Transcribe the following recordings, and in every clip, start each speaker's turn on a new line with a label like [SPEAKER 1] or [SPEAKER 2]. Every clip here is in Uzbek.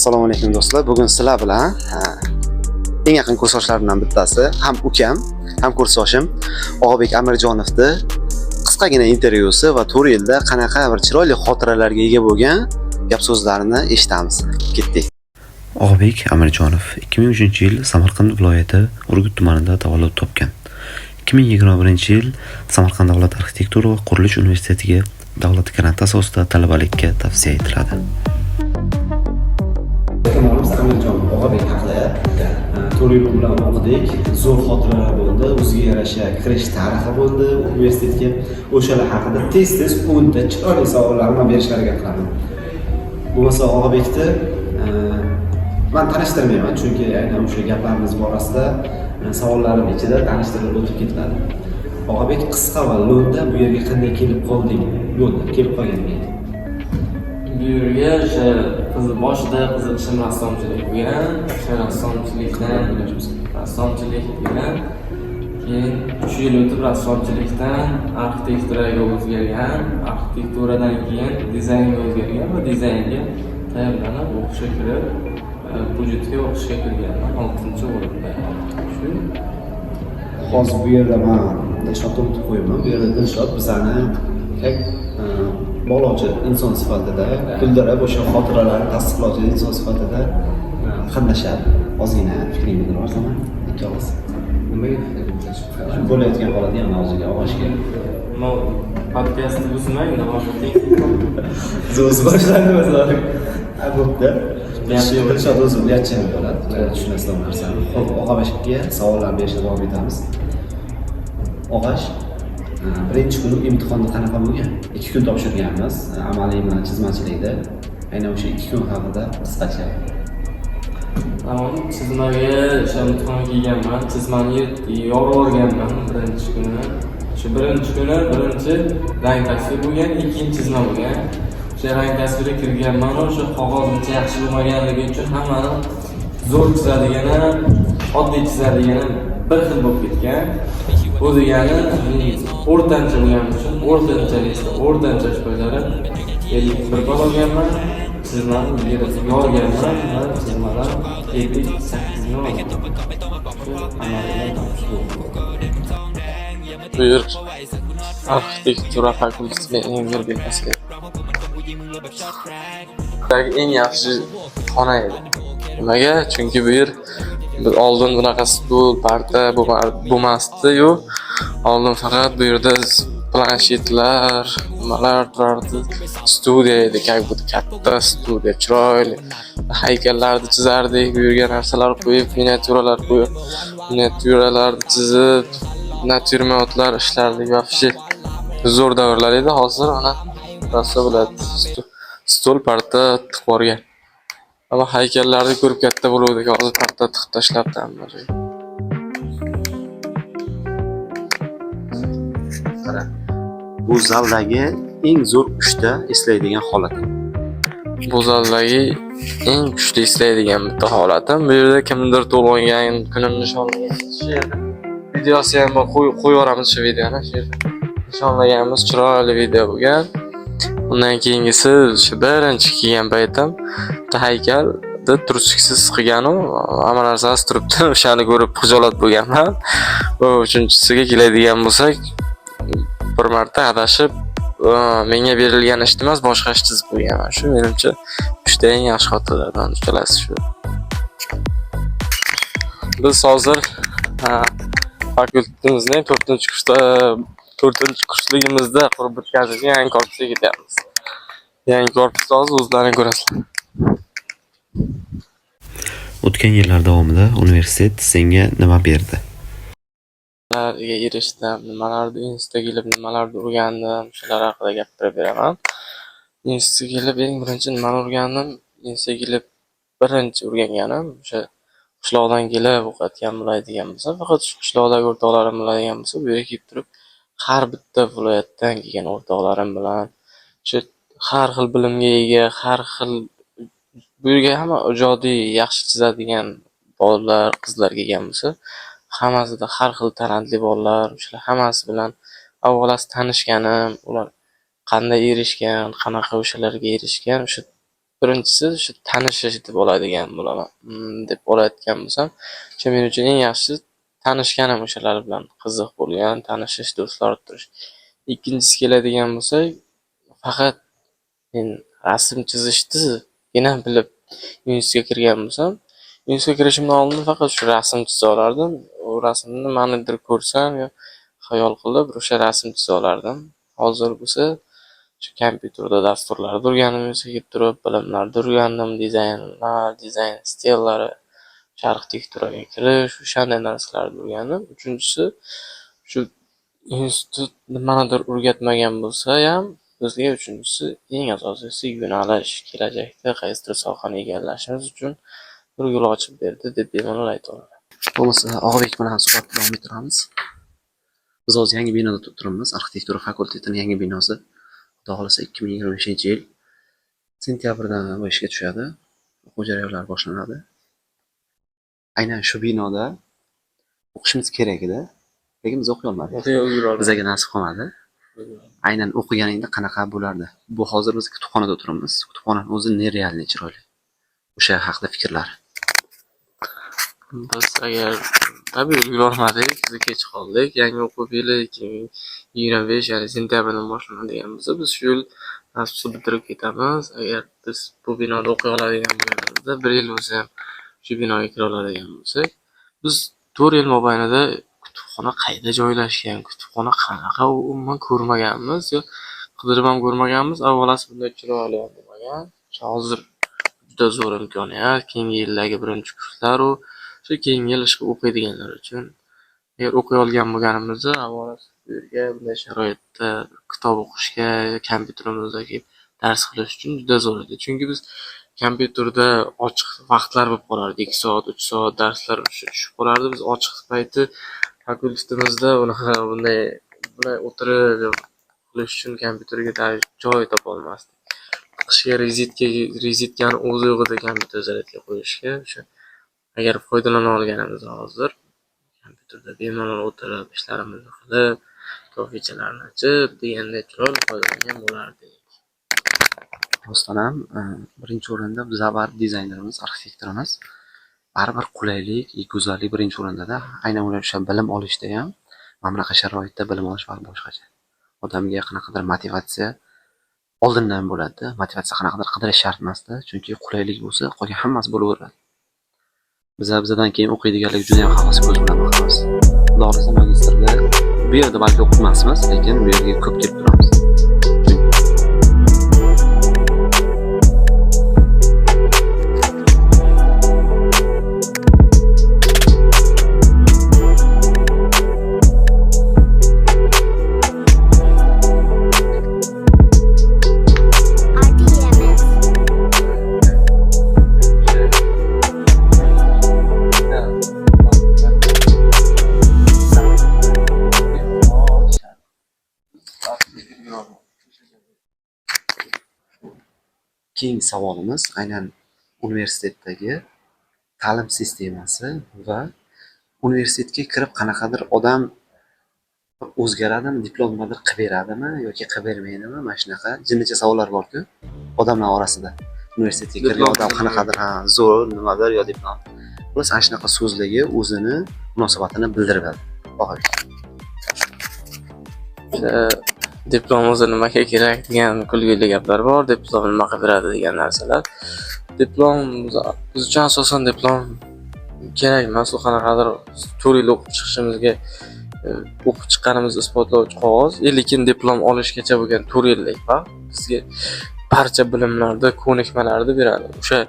[SPEAKER 1] Assalomu alaykum, do'stlar. Bugun sizlar bilan eng yaqin kursdoshlarimdan bittasi, ham ukam, ham kursdoshim Og'abek Amirjonovni qisqagina intervyusi va 4 yilda qanaqa bir chiroyli xotiralarga ega bo'lgan gap so'zlarini eshitamiz. Ketdik.
[SPEAKER 2] Og'abek Amirjonov 2003-yil Samarqand viloyati Urgut tumanida tavallud topgan. 2021-yil Samarqand davlat arxitektura va qurilish universitetiga davlat granti asosida talabalikka tavsiya etiladi.
[SPEAKER 1] Kanalimiz Amirjon Og'abek haqida 4 yil bilan o'qidik. Zo'r xotiralar bo'ldi, o'ziga yarasha kirish tarixi bo'ldi universitetga. O'shalar haqida tez-tez 10 ta chiroyli savollarni man berishga harakat qilaman. Bo'lmasa Og'abekni man tanishtirmayman, chunki aynan o'sha gaplarimiz borasida savollarim ichida tanishtirib o'tib ketiladi. Og'abek, qisqa va lo'nda bu yerga qanday kelib qolding? Bo'ldi, kelib qolganingga ayt.
[SPEAKER 3] Bu yerga o'sha qizi boshida qiziqishim rassomchilik bo'lgan. O'sha rassomchilik bo'lgan. Keyin 3 yil o'tib rassomchilikdan arxitekturaga o'zgargan. Arxitekturadan keyin dizaynga o'zgargan va dizaynga tayyorlanib o'qishga kirib, budjetga o'qishga kirganman oltinchi o'rinda. Shu.
[SPEAKER 1] Hozir bu yerda man Dilshodni unutib qo'yibman. Bu yerda Dilshod bizani как bog'lovchi inson sifatida, kuldirib, o'sha xotiralarni tasdiqlovchi inson sifatida qatnashadi. Ozgina fikringni bildirib yuborsam, ikki og'iz.
[SPEAKER 3] Nimaga?
[SPEAKER 1] Shu bo'layotgan holat yana ozgina og'ishga.
[SPEAKER 3] No, podkastni buzmang, davom eting.
[SPEAKER 1] Biz o'zi boshlandi masalan. Ha, bo'pti. Dilshod o'zi uyatchan bo'ladi. Tushunasizlar bu narsani. Xo'p, Og'abekka savollar berishda davom etamiz. Og'ash, birinchi kuni imtihonda qanaqa bo'lgan? 2 kun topshirganmiz, amaliy bilan chizmachilikda. Aynan o'sha 2 kun haqida qisqacha.
[SPEAKER 3] Tamom, chizmaga o'sha imtihon kelganman. Chizmani yorib yuborganman birinchi kuni. O'sha birinchi kuni birinchi rang tasvir bo'lgan, ikkinchi chizma bo'lgan. O'sha rang tasvirga kirganman, o'sha qog'oz uncha yaxshi bo'lmaganligi uchun hammani zo'r chizadigani, oddiy chizadigani bir xil bo'lib ketgan. Bu degani men o'rtancha bo'lganim uchun o'rtancha listda o'rtancha bajarib 51 ball olganman. Chizmani yorganman va chizmadan 58ni olganman. Shu amaliyot shu. Bu yer arxitektura fakultetining eng zo'r binosi edi. Dagi eng yaxshi xona edi. Nimaga? Chunki bu yer biz oldin bunaqa stul, parta bo'lmasdi-yu. Oldin faqat bu yerda planshetlar, nimalar turardi. Studiya edi, как будто katta studiya, chiroyli. Haykallarni chizardik, bu yerga narsalar qo'yib, miniatyuralar qo'yib, miniatyuralarni chizib, natyurmortlar ishlardik. Вообще zo'r davrlar edi. Hozir mana rosa bo'ladi. Stol, parta tiqib yuborgan. Ammo haykallarni ko'rib katta bo'luvdik. Hozir parta tiqib tashlabdi hamma joyga.
[SPEAKER 1] Qara. Bu zaldagi eng zo'r uchta eslaydigan holating.
[SPEAKER 3] Bu zaldagi eng kuchli eslaydigan bitta holatim bu yerda kimdir tug'ilgan kunimni nishonlagan, shu yerda videosi ham bor, qo'yib yuboramiz shu videoni. Shu yerda nishonlaganmiz, chiroyli video bo'lgan. Undan keyingisi shu birinchi kelgan paytim bitta haykalni trusiksiz qilganu, hamma narsasi turibdi, o'shani ko'rib xijolat bo'lganman. Va uchinchisiga keladigan bo'lsak, bir marta adashib menga berilgan ishni emas, boshqa ish chizib qo'yganman. Shu menimcha uchta eng yaxshi xotiralardan uchalasi shu. Biz hozir fakultetimizning to'rtinchi kursda, to'rtinchi kursligimizda qurib bitkazilgan yangi korpusga ketyapmiz. Yangi korpusda hozir o'zlaring ko'rasizlar.
[SPEAKER 2] O'tgan yillar davomida universitet senga nima berdi?
[SPEAKER 3] Nimalarga erishdim, nimalarni institutga kelib nimalarni o'rgandim, shular haqida gapirib beraman. Institutga kelib eng birinchi nimani o'rgandim? Institutga kelib birinchi o'rganganim o'sha qishloqdan kelib o'qiyotgan bo'ladigan bo'lsam, faqat shu qishloqdagi o'rtoqlarim biladigan bo'lsa, bu yerga kelib turib har bitta viloyatdan kelgan o'rtoqlarim bilan o'sha har xil bilimga ega, har xil bu yerga hamma ijodiy, yaxshi chizadigan bolalar, qizlar kelgan bo'lsa, hammasida har xil talantli bolalar, o'shalar hammasi bilan avvalasi tanishganim, ular qanday erishgan, qanaqa o'shalarga erishgan, o'sha birinchi Birinchisi shu tanishish deb oladigan bo'laman. Deb olayotgan bo'lsam, o'sha men uchun eng yaxshisi tanishganim o'shalar bilan qiziq bo'lgan, tanishish, do'stlar orttirish. Ikkinchisi keladigan bo'lsak, faqat men rasm chizishnigina bilib institutga kirgan bo'lsam, institutga kirishimdan oldin faqat shu rasm chiza olardim. U rasmni nimanidir ko'rsam yo xayol qilib o'sha rasm chiza olardim. Hozir bo'lsa shu kompyuterda dasturlarni o'rgandim, kelib turib, bilimlarni o'rgandim, dizaynlar, dizayn stillari, o'sha arxitekturaga kirish, o'shanday narsalarni o'rgandim. Uchinchisi, shu institut nimanidir o'rgatmagan bo'lsa-ham, bizga uchinchisi eng asosiysi yo'nalish, kelajakda qaysidir sohani egallashimiz uchun bir yo'l ochib berdi deb bemalol ayta olaman.
[SPEAKER 2] Bo'lmasa Og'abek bilan suhbatni davom ettiramiz. Biz hozir yangi binoda turibmiz. Arxitektura fakultetining yangi binosi. Xudo xohlasa 2025-yil sentyabrdan bu ishga tushadi. O'quv jarayonlari boshlanadi. Aynan shu binoda o'qishimiz kerak edi, lekin biz o'qiy olmadik. Bizga nasib qilmadi. Aynan o'qiganingda qanaqa bo'lardi? Bu hozir biz kutubxonada o'tiribmiz. Kutubxonaning o'zi нереальный chiroyli. O'sha haqida fikrlar.
[SPEAKER 3] Biz agar tabiiy ulgurolmadik, biz kech qoldik. Yangi o'quv yili 2025, ya'ni sentyabrdan boshlanadigan bo'lsa, biz shu yil nasib bitirib ketamiz. Agar biz bu binoda o'qiy oladigan bo'lganimizda, bir yil bo'lsa ham shu binoga kira oladigan bo'lsak, biz 4 yil mobaynida kutubxona qayerda joylashgan, kutubxona qanaqa, umuman ko'rmaganmiz, yo qidirib ham ko'rmaganmiz. Avvalasi bunday chiroyli ham bo'lmagan. Hozir juda zo'r imkoniyat. Keyingi yildagi birinchi kurslar u shu keyingi yil o'qiydiganlar uchun. Agar o'qiy olgan bo'lganimizda, avvalasi bu yerga bunday sharoitda kitob o'qishga, kompyuterimizda kelib dars qilish uchun juda zo'r edi. Chunki biz kompyuterda ochiq vaqtlar bo'lib qolardi. 2 soat, 3 soat darslar tushib qolardi. Biz ochiq payti fakultetimizda unaqa bunday o'tirib qilish uchun kompyuterga joy topolmasdik. Qishga rezitkani o'zi yo'q edi kompyuter zaryadga qo'yishga. O'sha agar foydalana olganimizda hozir kompyuterda bemalol o'tirib ishlarimizni qilib, kofechalarni ochib deganday chiroyli foydalangan bo'lardik.
[SPEAKER 2] Rostdan ham birinchi o'rinda biz baribir dizaynerimiz, arxitektorimiz. Baribir qulaylik, go'zallik birinchi o'rindada. Aynan o'sha bilim olishda ham mana bunaqa sharoitda bilim olish baribir boshqacha. Odamga qanaqadir motivatsiya oldindan bo'ladi. Motivatsiya qanaqadir qidirish shart emasda, chunki qulaylik bo'lsa, qolgan hammasi bo'laveradi. Bizadan keyin o'qiydiganlar juda ham havas ko'z bilan boqamiz. Xudo xohlasa magistrda bu yerda balki o'qimasmiz, lekin bu yerga ko'p kelib turamiz.
[SPEAKER 4] RDMS.
[SPEAKER 2] Keyingi savolimiz aynan universitetdagi ta'lim sistemasi va universitetga kirib qanaqadir odam o'zgaradimi, diplom nimadir qilib beradimi yoki qilib bermaydimi? Mana shunaqa jinnicha savollar bor-ku odamlar orasida. Universitetga kirgan odam qanaqadir ha zo'r nimadir yo diplom. Xullas, ana shunaqa so'zlarga o'zini munosabatini bildiradi.
[SPEAKER 3] Diplom o'zi nimaga kerak degan kulgili gaplar bor, diplom nima qilib beradi degan narsalar. Diplom biz uchun asosan diplom kerak emas, u qanaqadir 4 yil o'qib chiqishimizga, o'qib chiqqanimizni isbotlovchi qog'oz. Lekin diplom olishgacha bo'lgan 4 yillik vaqt bizga barcha bilimlarni, ko'nikmalarni beradi. O'sha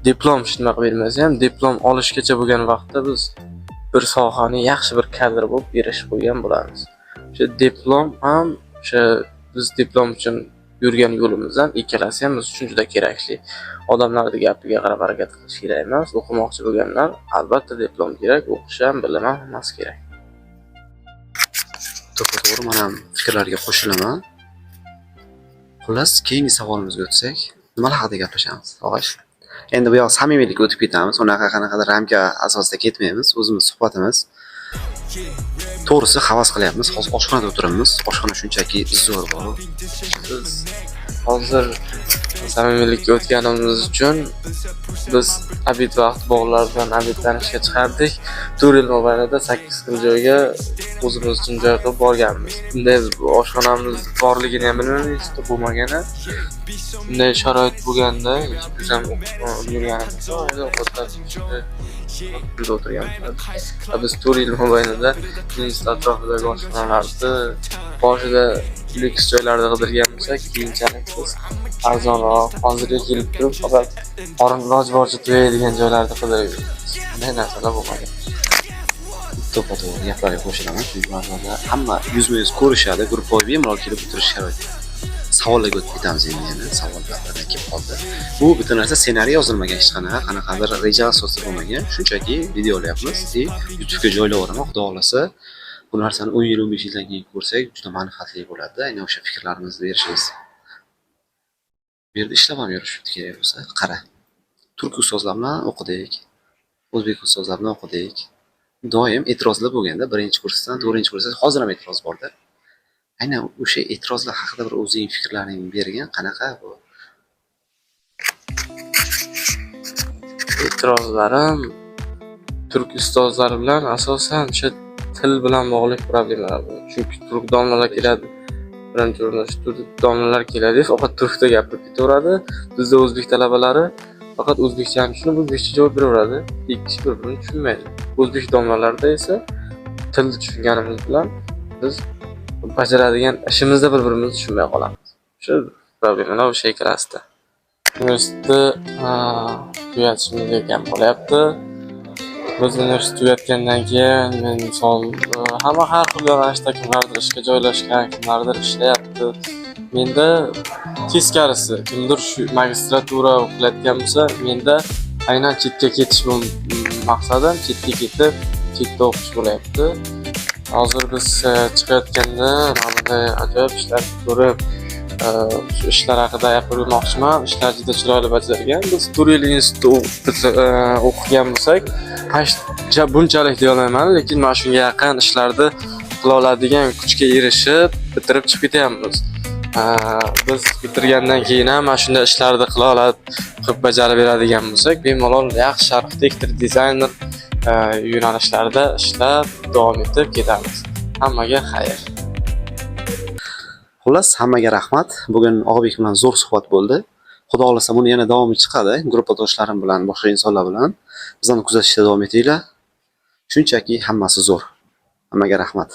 [SPEAKER 3] diplom hech nima qilib bermasa ham, diplom olishgacha bo'lgan vaqtda biz bir sohani yaxshi bir kadr bo'lib erishib qo'ygan bo'lamiz. O'sha diplom ham, o'sha biz diplom uchun yurgan yo'limiz ham, ikkalasi ham biz uchun juda kerakli. Odamlarning gapiga qarab harakat qilish kerak emas. O'qimoqchi bo'lganlar albatta diplom kerak, o'qish ham, bilim ham hammasi kerak.
[SPEAKER 2] To'g'ri, men ham fikrlarga qo'shilaman. Xullas, keyingi savolimizga o'tsak, nimalar haqida gaplashamiz, og'ash? Endi bu yoq samimiylikka o'tib ketamiz. Unaqa qanaqadir ramka asosida ketmaymiz. O'zimiz suhbatimiz. To'g'risi havas qilyapmiz. Hozir oshxonada o'tiribmiz. Oshxona shunchaki zo'r bor.
[SPEAKER 3] Biz hozir samimiylikka o'tganimiz uchun biz обед vaqt bog'lar bilan обед lanishga chiqardik. 4 yil mobaynida sakkiz xil joyga o'zimiz uchun joy qilib borganmiz. Bunday oshxonamiz borligini ham bilmaymiz, institutda bo'lmagani. Bunday sharoit bo'lganda biz ham o'qib yurganimizda oila ovqatlar shunday uyda o'tirganmiz. Biz 4 yil mobaynida institut atrofidagi oshxonalarni boshida lyuks joylarda qidirgan bo'lsak, keyinchalik biz arzonroq, hozirga kelib turib faqat qorin iloji boricha to'yadigan joylarni qidirib yuribmiz. Bunday narsalar bo'lmagan.
[SPEAKER 2] To'ppa to'g'ri gaplarga qo'shilaman, chunki ba'zida hamma yuzma-yuz ko'rishadi, gruppaviy bemalol kelib o'tirish sharoiti. Savollarga o'tib ketamiz endi yana. Savollar kelib qoldi. Bu bitta narsa ssenariy yozilmagan hech qanaqa, qanaqadir reja asosida bo'lmagan. Shunchaki video olyapmiz и YouTube'ga joylayveraman. Xudo xohlasa, bu narsani 10 yil, 15 yildan keyin ko'rsak, juda manfaatli bo'ladi. Aynan o'sha fikrlarimizni berishimiz. Bu yerda ishlab ham yurishibdi kerak bo'lsa. Qara. Turk ustozlar bilan o'qidik. O'zbek ustozlar bilan o'qidik. Doim e'tirozlar bo'lganda, birinchi kursdan to'rtinchi kursda hozir ham e'tiroz borda. Aynan o'sha e'tirozlar haqida bir o'zing fikrlaringni bergin, qanaqa bu?
[SPEAKER 3] E'tirozlarim turk ustozlari bilan asosan o'sha til bilan bog'liq problemalar bo'ladi. Chunki turk domlalar keladi. Birinchi o'rinda shu turk domlalar keladi, faqat turkda gapirib ketaveradi. Bizda o'zbek talabalari faqat o'zbekchani tushunib, o'zbekcha javob beraveradi. Ikki kishi bir-birini tushunmaydi. O'zbek domlalarida esa tilni tushunganimiz bilan biz bajaradigan ishimizda bir-birimizni tushunmay qolamiz. Shu problemalar o'sha ikkalasida. Universitetni tugatishimizga kam qolyapti. Biz universitet tugatgandan keyin men misol hamma har xil yo'nalishda kimlardir ishga joylashgan, kimlardir ishlayapti. Menda teskarisi, kimdir shu magistratura qilayotgan bo'lsa, menda aynan chetga ketish bu maqsadim, chetga ketib, chetda o'qish bo'lyapti. Hozir biz chiqayotganda mana bunday ajoyib ishlar ko'rib, shu ishlar haqida gapirmoqchiman. Ishlar juda chiroyli bajarilgan. Biz 4 yil institutda o'qigan bo'lsak, bunchalik deyolmayman, lekin mana shunga yaqin ishlarni qila oladigan kuchga erishib, bitirib chiqib ketyapmiz. Biz bitirgandan keyin ham mana shunday ishlarni qila olib, qilib bajarib beradigan bo'lsak, bemalol yaxshi arxitektor, dizayner yo'nalishlarida ishlab davom etib ketamiz. Hammaga xayr.
[SPEAKER 2] Xullas, hammaga rahmat. Bugun Og'bek bilan zo'r suhbat bo'ldi. Xudo xohlasa, buni yana davomi chiqadi. Gruppadoshlarim bilan, boshqa insonlar bilan. Bizani kuzatishda davom etinglar. Shunchaki hammasi zo'r. Hammaga rahmat.